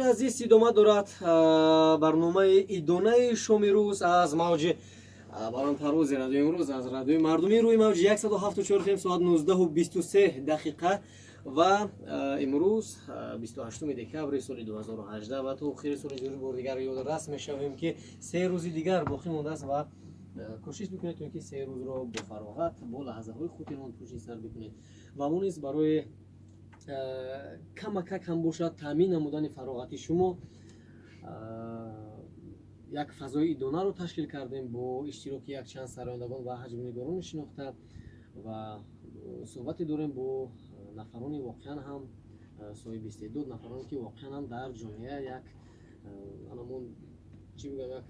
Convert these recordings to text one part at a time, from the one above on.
Азиз, идома дорад барномаи идонаи шоми рӯз аз мавҷи баландпарвози Радиои Имрӯз, аз радиои мардумӣ, рӯи мавҷи 107,4 ФМ. Соат 19:23 дақиқа ва имрӯз 28 декабри соли 2018 ва то охири соли ҷорӣ бори дигар ёдрас мешавем, ки 3 рӯзи дигар боқӣ мондааст ва кӯшиш бикунед, то ин ки 3 рӯзро бо фароғат, бо лаҳзаҳои хотирмон пушти сар бикунед. Ва мо низ барои камакак ҳам бошад таъмин намудани фароғати шумо як фазои идонаро ташкил кардем бо иштироки якчанд сарояндагон ва ҳаҷвнигорони шинохта ва суҳбате дорем бо нафарони воқеан ҳам соҳиби истеъдод, нафароне ки воқеан ҳам дар ҷомеа як анамон, чӣ бигӯям, як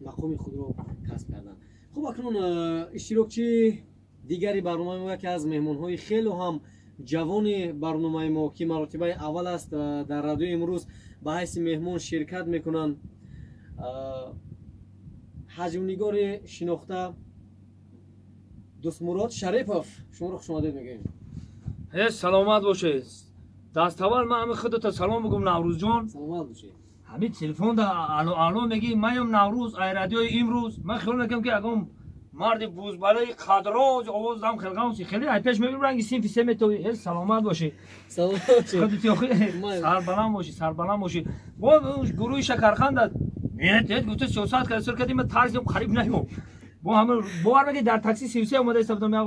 мақоми худро касб карданд. Хуб, акнун иштирокчии дигари барномаи мо, яке аз меҳмонҳои хело ҳам ҷавони барномаи мо, ки маротибаи аввал аст дар Радиои Имрӯз ба ҳайси меҳмон ширкат мекунанд, ҳаҷвнигори шинохта Дӯстмурод Шарипов. Шуморо хушомадед мегӯем. Э, саломат бошед. Даставвал ман ҳами худата салом бигӯм, Наврӯзҷон. Саломат бошед. Ҳамин телефонда алло, алло мегӣ, маём Наврӯз ай радиои Имрӯз. Ман хиёл мекунам, ки ягон марди бузбалаи қадроз овоз дам хелғамси хеле ай пеш мебинам, ранги синфи се метови. Э, саломат бошӣ. Саломат бошед. Худати охи сарбаланд бошӣ, сарбаланд бошӣ. Бо гурӯҳи Шакарханда нет нет гуфта, сиёсат карда сир кардим, тарсидам, қариб наём. Бо ҳама бовар мекунед, дар такси 33 омада истодам, як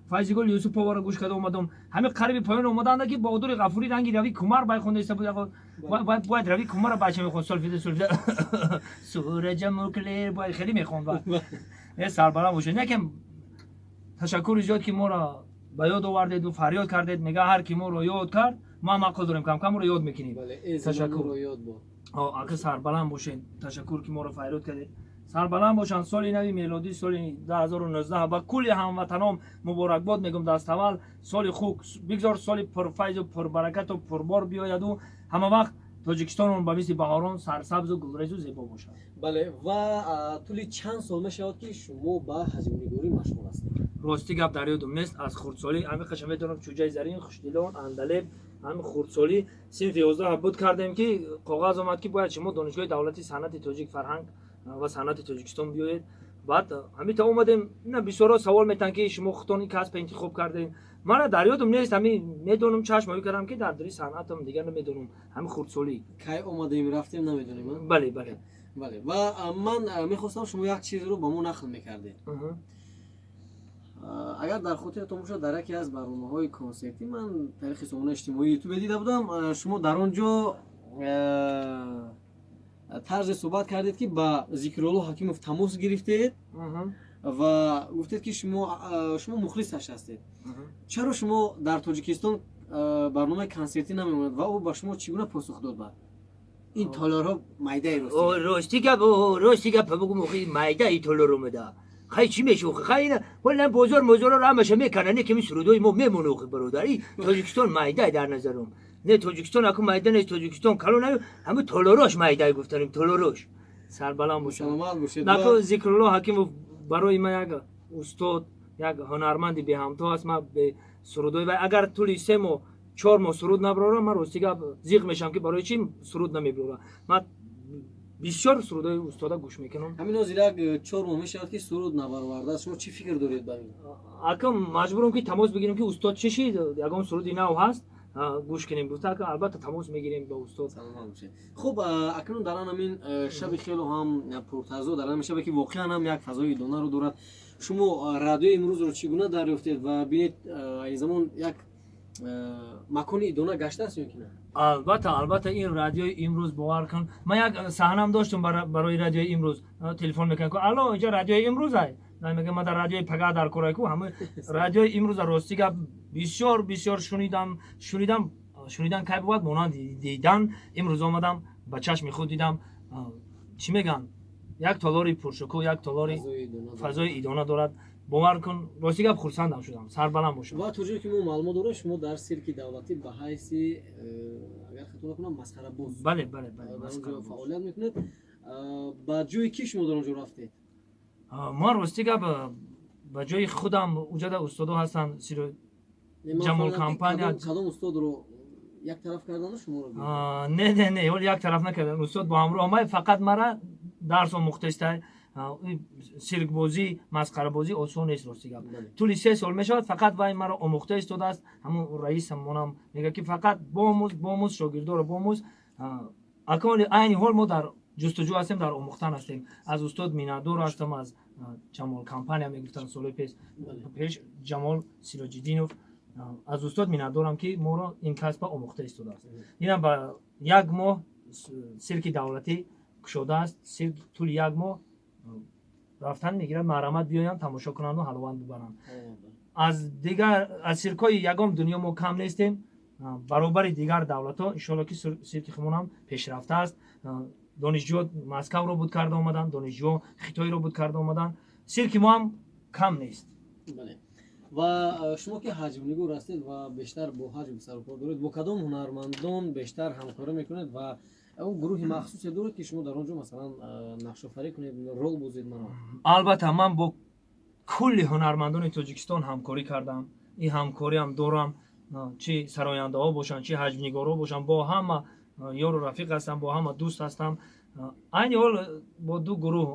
Файзигул Юсуповаро гӯш карда омадам. Ҳамин қариби поён омаданда, ки Баҳодури Ғафурӣ ранги Рави Кумар байхонда иста буд. Бояд Рави Кумара бача мехонд, солфида, солфида, сураҷа муклер бояд хеле мехонд. Ва э, сарбаланд бошед. Некем ташаккури зиёд, ки моро ба ёд овардеду фарёд кардед. Мега, ҳар ки моро ёд кард, ма ҳам ақл дорем, камкам моро ёд мекунем. Ташаккур. Ака, сарбаланд бошед. Ташаккур, ки моро фарёд кардед. Сарбаланд бошанд. Соли нави мелодӣ, соли 2019 ба кулли ҳамватанон муборакбод мегӯм. Даставвал соли хуб бигзор, соли пурфайзу пурбаракату пурбор биёяду ҳама вақт Тоҷикистонмон ба мисли баҳорон сарсабзу гулрезу зебо бошад. Бале, ва тӯли чанд сол мешавад, ки шумо ба ҳаҷвнигорӣ машғул ҳастед? Рости гап, дар ёдум нест. Аз хурдсолӣ ҳамин қаша медонам: Чӯҷаи зарин, Хушдилон, Андалеб. Ҳамин хурдсолӣ синфи 11 буд кардем, ки коғаз омад, ки бояд шумо Донишгоҳи давлати санъати тоҷик, фарҳанг ва санъати Тоҷикистон биёед. Баъд ҳамин та омадем. На, бисёрҳо савол метаҳанд, ки шумо худтон ин касба интихоб кардем. Мана дар ёдум нест, ҳамин медонам, чашм оӣ кардам, ки дар дари санъатам, дигар намедонам, ҳамин хурдсолӣ. Кай омадем, рафтем, намедонем. Бале. Бале, ва ман мехостам, шумо як чизро ба мо нақл мекардед. Агар дар хотиратон бошад, дар яке аз барномаҳои консертӣ ман тариқи сомонаи иҷтимоии Ютубе дида будам, шумо дар он ҷо тарзе суҳбат кардед, ки ба Зикрулло Ҳакимов тамос гирифтед ва гуфтед, ки шумо мухлисаш ҳастед, чаро шумо дар Тоҷикистон барномаи консертӣ намемонад, ва ӯ ба шумо чӣ гуна посух дод? Баъд ин толорҳо майдаи рости. Рости гап, рости гап бигум, охи, майдаи толор омада. Хай, чӣ меша, охи? Хай, ина вале бозор мозорро ҳамаша мекана, не ки ми сурудои мо мемона. Охи, бародар, и Тоҷикистон майдай дар назарум. Не, Тоҷикистон аку майда нест, Тоҷикистон калон, ҳами толорош майдай гуфтанем, толорош. Сарбаланд бошад. Саломат бошед. Нако, Зикрулло Ҳакимов барои ман як устод, як ҳунарманди беҳамто аст. Ман бе сурудои вай агар тӯли 3 моҳ, 4 моҳ суруд набарорам, ман, рости гап, зиқ мешавам, ки барои чӣ суруд намебарорам. Ман бисёр сурудои устода гӯш мекунам. Ҳамин ҳозир як 4 моҳ мешавад, ки суруд набаровардааст. Шумо чӣ фикр доред ба ин? Акам маҷбурам, ки тамос бигирем, ки устод, чӣ шид, ягон суруди нав ҳаст, гӯш кунем гуфта. Албатта, тамос мегирем ба устод. Саломат бошед. Хуб, акнун дар ҳамин шаби хело ҳам пуртазод, дар ҳамин шабе, ки воқеан ҳам як фазои идонаро дорад, шумо радиои Имрӯзро чӣ гуна дарёфтед? Ва бинед, айни замон як макони идона гаштааст ё ки на? Албатта, албатта, ин Радиои Имрӯз, бовар кун, ман як саҳнам доштум барои Радиои Имрӯз. Телефон мекунам ку: «Алло, инҷа Радиои Имрӯз?» Ай, мегам: «Ман дар радиои пага дар корай ку». Ҳама Радиои Имрӯза, рости гап, бисёр бисёр шунидам, шунидам, шунидан кай бувад монанд дидан. Имрӯз омадам, ба чашми худ дидам. Чӣ мегӯянд, як толори пуршукӯҳ, як толори фазои идона дорад. Бовар кун, рости гап, хурсандам шудам, сарбаланд бошам. Ва то ҷое ки мо маълумот дорем, шумо дар сирки давлатӣ ба ҳайси, агар хато накунам, масхарабоз Бале. дар он ҷо фаъолият мекунед. Ба ҷои ки шумо дар он ҷо рафтед? Ман, рости гап, ба ҷои худам. Уҷада устодо ҳастанд, Ҷамол компания. Кадом устодро Як тараф кардану шуморо? Не, не, не, ҳол як тараф накардан. Устод бо ҳамроҳ омад, фақат мара дарс омӯхтаиста. Сиркбозӣ, масхарабозӣ осон нест, рости гап. Тӯли 3 сол мешавад, фақат вай маро омӯхта истодааст. Ҳамун раисамонам мегӯяд, ки фақат бомӯз, бомӯз, шогирдоро бомӯз. Аколи айни ҳол мо дар ҷустуҷӯ ҳастем, дар омӯхтан ҳастем. Аз устод миннатдор ҳастам, аз Ҷамол компания мегуфтанд солҳои пеш, Ҷамол Сироҷиддинов. Аз устод миннатдорам, ки моро ин касба омӯхта истодааст. Инам ба як моҳ сирки давлатӣ кушодааст. Сирк тӯли як моҳ рафтан мегирад. Марҳамат, биёянд, тамошо кунанду ҳаловат бибаранд. Аз дигар, аз сиркҳои ягон дунё мо кам нестем, баробари дигар давлатҳо. Иншоалло, ки сирки худмонам пешрафта аст. Донишҷӯ Москавро буд карда омаданд, донишҷӯ Хитойро буд карда омаданд. Сирки мо ҳам кам нест. Ва шумо ки ҳаҷвнигор ҳастед ва бештар бо ҳаҷв сарукор доред, бо кадом ҳунармандон бештар ҳамкорӣ мекунед ва он гурӯҳи махсусе доред, ки шумо дар он ҷо, масалан, нақшофарӣ кунед, рол бозед маро? Албатта, ман бо кулли ҳунармандони Тоҷикистон ҳамкорӣ кардам, ин ҳамкориам дорам. Чӣ сарояндаҳо бошанд, чӣ ҳаҷвнигорҳо бошанд, бо ҳама ёру рафиқ ҳастам, бо ҳама дӯст ҳастам. Айни ҳол бо ду гурӯҳ,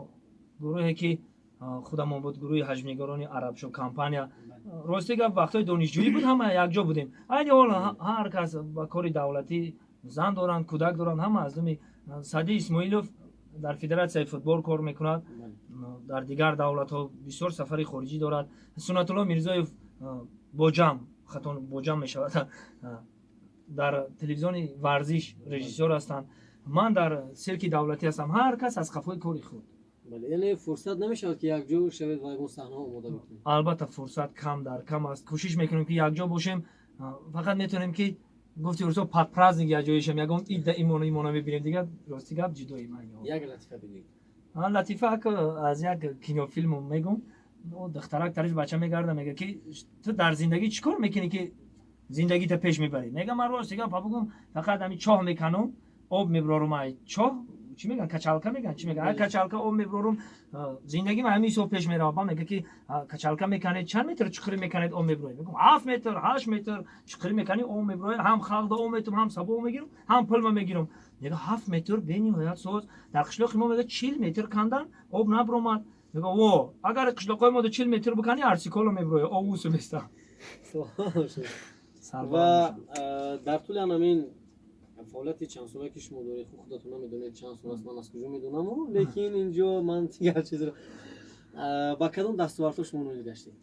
гурӯҳе ки худамон буд, гурӯҳи ҳаҷвнигорони Арабшо компания. Рости гап, вақтҳои донишҷӯӣ буд, ҳама якҷо будем. Айни ҳол ҳар кас ба кори давлатӣ, зан доранд, кӯдак доранд, ҳама аз думи. Сади Исмоилов дар Федератсияи футбол кор мекунад, дар дигар давлатҳо бисёр сафари хориҷӣ дорад. Суннатулло Мирзоев боҷам хатон боҷам мешавад, дар телевизиони варзиш режиссёр ҳастанд. Ман дар сирки давлатӣ ҳастам. Ҳар кас аз қафои кори худ. Яъне фурсат намешавад, ки якҷо шавед ва ягон саҳнаҳо омода бикунед? Албатта, фурсат кам дар кам аст. Кӯшиш мекунем, ки якҷо бошем. Фақат метавонем, ки гуфти рӯзо, под праздник якҷоишем, ягон идда имона имона мебинем, дигар, рости гап, ҷудои. Як латифа бигӯед. Латифа аз як кинофилму мегум. Духтарак тариф бача мегарда, мега, ки ту дар зиндагӣ чӣ кор мекунӣ, ки зиндагита пеш мебарӣ? Мега, ман, рости гап бигум, фақат ҳами чоҳ меканум, об меброрум. Ай чоҳ чӣ меган, качалка меган, чӣ меган, ай качалка об меброрум, зиндагим ҳамин ҳисоб пеш мерава. Ба мега, ки качалка меканед, чанд метр чуқурӣ меканед, об меброед? Мегум, 7 метр, 8 метр чуқурӣ меканӣ, об меброед, ҳам халқда об метум, ҳам сабо мегирам, ҳам пулма мегирам. Мега, 7 метр бениҳоят соз, дар қишлоқи мо, мега, 40 метр кандан, об набромад. Мега, во, агар қишлоқҳои мо 40 метр биканӣ, арсиколо меброяд, об усу беста. Ва дар тӯли анамин фаъолияти чандсола, ки шумо доред, худатон намедонед чанд сол аст, ман аз куҷо медонаму, лекин инҷо ман дигар чизро, ба кадом дастовардҳо шумо ноил гаштед?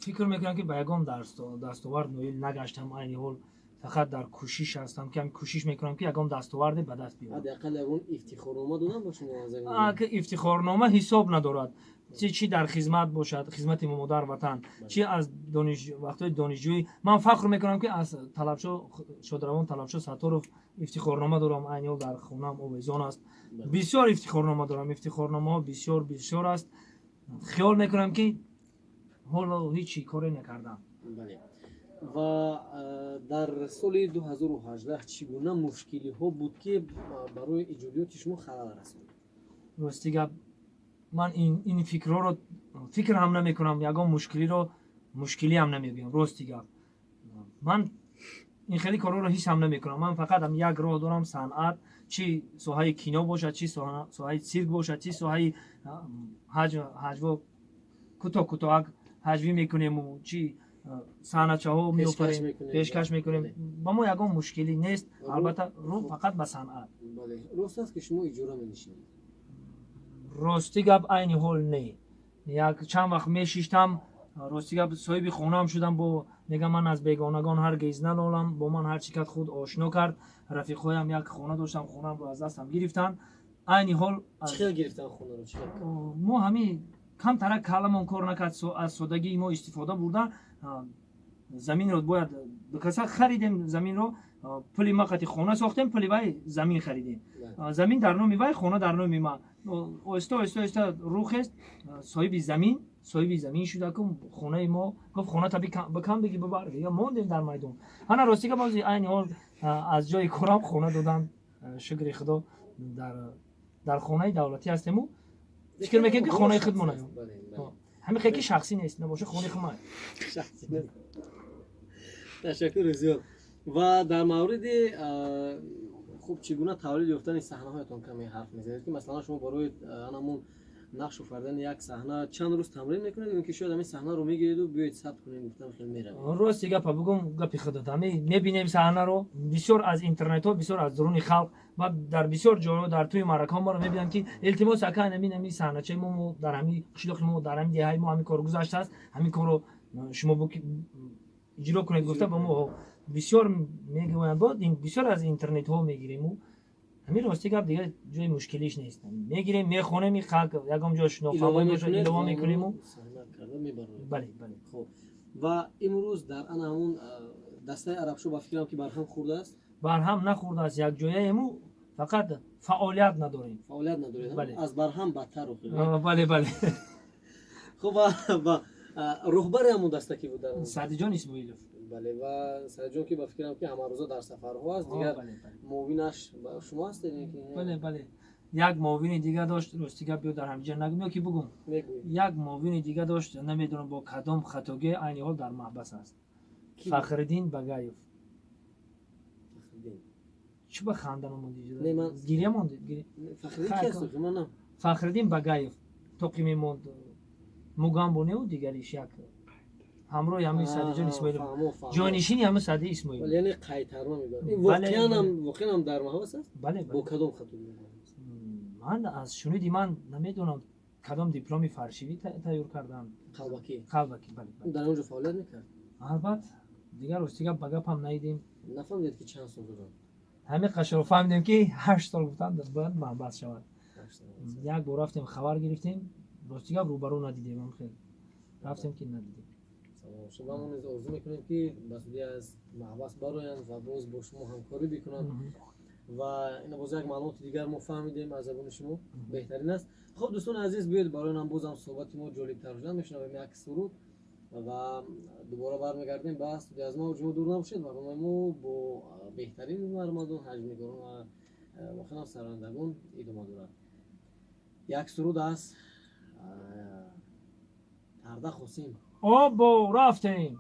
Фикр мекунам, ки ба ягон дастовард ноил нагаштам. Айни ҳол фақат дар кӯшиш ҳастам, ки кӯшиш мекунам, ки ягон дастоварде ба даст биёрам. Ҳадди ақал ягон ифтихорнома додам ба шумо аз ягон? Ифтихорнома ҳисоб надорад. Чӣ дар хизмат бошад, хизмати модар ватан, чӣ аз вақтҳои донишҷӯӣ. Ман фахр мекунам, ки аз Талабшо, шодравон Талабшо Сатторов ифтихорнома дорам, айни ҳол дар хонаам овезон аст. Бисёр ифтихорнома дорам, ифтихорномаҳо бисёр бисёр аст. Хиёл мекунам, ки ҳоло ҳеҷ коре накардам. Ва дар соли 2018 чӣ гуна мушкилиҳо буд, ки барои иҷодиёти шумо халал расонд? Рости гап, ман ин фикрҳоро фикр ҳам намекунам, ягон мушкилиро мушкилӣ ҳам намегӯям. Рости гап, ман ин хеле корҳоро ҳис ҳам намекунам. Ман фақат ҳам як роҳ дорам: санъат. Чӣ соҳаи кино бошад, чӣ соҳаи цирк бошад, чӣ соҳаи ҳаҷво, кӯтоҳ кӯтоҳак ҳаҷвӣ мекунему, чӣ саҳначаҳо меофарем, пешкаш мекунем, ба мо ягон мушкилӣ нест. Албатта, рӯ фақат ба санъат. Рост аст, ки шумо иҷора менишинед? Рости гап, айни ҳол не. Як чанд вақт мешиштам. Рости гап, соҳиби хонаам шудам. Бо мегам, ман аз бегонагон ҳаргиз нанолам. Бо ман ҳарчи кард, худ ошно кард. Рафиқҳоям, як хона доштам, хонаамро аз дастам гирифтанд. Айни ҳол Чӣ хел гирифтан хонаро? Мо ҳамин камтарак каламон кор накард, аз содагии мо истифода бурда, заминро бояд дукаса харидем. Заминро пули ма қати хона сохтем, пули вай замин харидем. Замин дар номи вай, хона дар номи ма. Оҳиста, оҳиста, оҳиста рӯхест, соҳиби замин шуда ку хонаи мо. Гуфт, хоната бикам, биги, бибар. Я мондем дар майдон. Ана, рости гап, айни ҳол аз ҷои корам хона додам, шукри Худо, дар хонаи давлатӣ ҳастему фикр мекунем, ки хонаи худмона. Ҳамин хел ки шахсӣ нест, набоша, хонаи худ. Ташаккури зиёд. Ва дар мавриди хуб, чӣ гуна тавлид ёфтани саҳнаҳоятон каме ҳарф мезанед, ки масалан шумо барои анамун нақш офардани як саҳна чанд рӯз тамрин мекунед ё ин ки шояд ҳамин саҳнаро мегиреду биёед сабт кунем гуфтам хел меравед? Рости гапа бугум, гапи худат, ҳами мебинем саҳнаро бисёр аз интернетҳо, бисёр аз дуруни халқ ва дар бисёр ҷойҳо, дар тӯи маъракаҳо моро мебинанд, ки илтимос, ака, ҳамин саҳначаи мо дар ҳамин қишлоқи мо, дар ҳамин деҳаи мо ҳамин кор гузаштааст, ҳамин корро шумо иҷро кунед гуфта ба мо бисёр мегӯянд. Бо бисёр аз интернетҳо мегириму ҳамин, рости гап, дигар ҷои мушкилиш нест. Мегирем, мехонем, халқ ягон ҷо шинохама илова мекунему. Бале. Хуб, ва имрӯз дар ана ҳамун дастаи Арабшо ба фикрам, ки барҳам хӯрдааст? Барҳам нахӯрдааст, якҷояему, фақат фаъолият надорем. Фаъолият надоред. Аз барҳам бадтар. Бале. Хуб, ва роҳбари ҳамун даста ки буд? Саъдиҷон Исмоилов. Бале, ва Саъдиҷон, ки ба фикрам, ки ҳамарӯза дар сафарҳо аст, дигар муовинаш шумо ҳастед? Бале, як муовини дига дошт. Рости гап, биё дар ҳамиҷа нагум ё ки бугум? Як муовини дига дошт, намедонам бо кадом хатогӣ айни ҳол дар маҳбас аст. Фахриддин Багаев. Чӣ ба ханда монди, гиря монди? Фахриддин Багаев тоқи мемонд, Мугамбонеу дигариш, як ҳамроҳи ҳамин Садиҷон Исмоилов, ҷойнишини ҳамин Сади Исмоилов. Яъне қайтарма мебарад. Воқеан дар маҳбас аст? Бале. Бо кадом хатогӣ? Ман аз шуниди ман намедонам, кадом дипломи фаршивӣ тайёр кардам. Қалбакӣ? Қалбакӣ, бале. Дар он ҷо фаъолият мекард? Албат, дигар рости гап, ба гапам наидем. Нафаҳмидед, ки чанд сол доданд? Ҳамин қашро фаҳмидем, ки 8 сол гуфтанд, бояд маҳбас шавад. Як бор рафтем, хабар гирифтем, рости гап, рӯбарӯ надидем, хел рафтем, ки надидем. Ва мо низ орзу мекунем, ки ба зудӣ аз маҳбас бароянд ва боз бо шумо ҳамкорӣ бикунанд. Ва ина боз як маълумоти дигар мо фаҳмидем аз забони шумо, беҳтарин аст. Хуб, дӯстони азиз, биёед барои нам бозам суҳбати мо ҷолибтар шудан, мешунавем як суруд ва дубора бармегардем ба студия. Аз мо шумо дур набошед, барномаи мо бо беҳтарин ҳунармандон, ҳаҷвнигорон ва воқеан сарояндагон идома дорад. Як суруд аз Тарда Қосим. Обо, рафтем.